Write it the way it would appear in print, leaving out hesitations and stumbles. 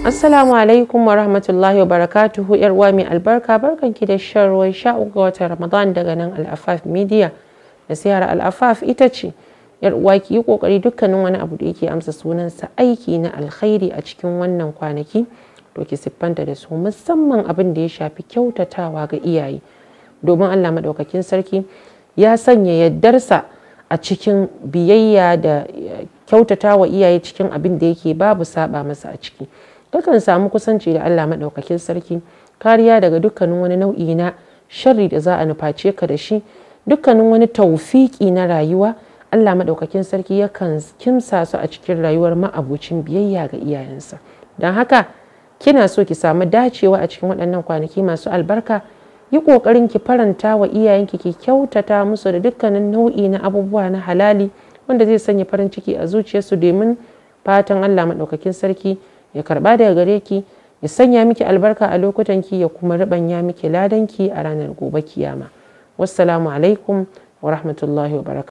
Assalamu alaikum wa rahmatullahi wa barakatuhu, yar uwa mai albarka, barkanki da shan ruwan 13 ga watan Ramadan daga nan Al-Afaf Media. Nasihar Al-Afaf ita ce, yar uwa, ki yi kokari dukkanin wani abu da yake amsa sunansa aiki na alkhairi a cikin wannan kwanaki, to ki siffanta da su, musamman abin da ya shafi kyautatawa ga iyaye, domin Allah madaukakin sarki ya sanya yaddarsa a cikin biyayya da kyautatawa iyaye cikin abin da yake babu saba masa a ciki. Kakan samu kusanci da Allah maɗaukakin sarki, kariya daga dukkanin wani nau'i na sharri da za a nuface ka da shi, dukkanin wani taufiki na rayuwa Allah maɗaukakin sarki yakan kimsa su a cikin rayuwar ma'abucin biyayya ga iyayensa. Don haka kina so ki samu dacewa a cikin waɗannan kwanaki masu albarka, yi ƙoƙarin ki faranta wa iyayenki, ki kyautata musu da dukkanin nau'i na abubuwa na halali wanda zai sanya farin ciki a zuciyarsu, domin fatan Allah maɗaukakin sarki ya karba daga gare ki, ya sanya miki albarka a lokutan ki, ya kuma ribanya miki ladanki a ranar gobe kiyama. Wassalamu alaikum wa rahmatullahi wa barakatuh.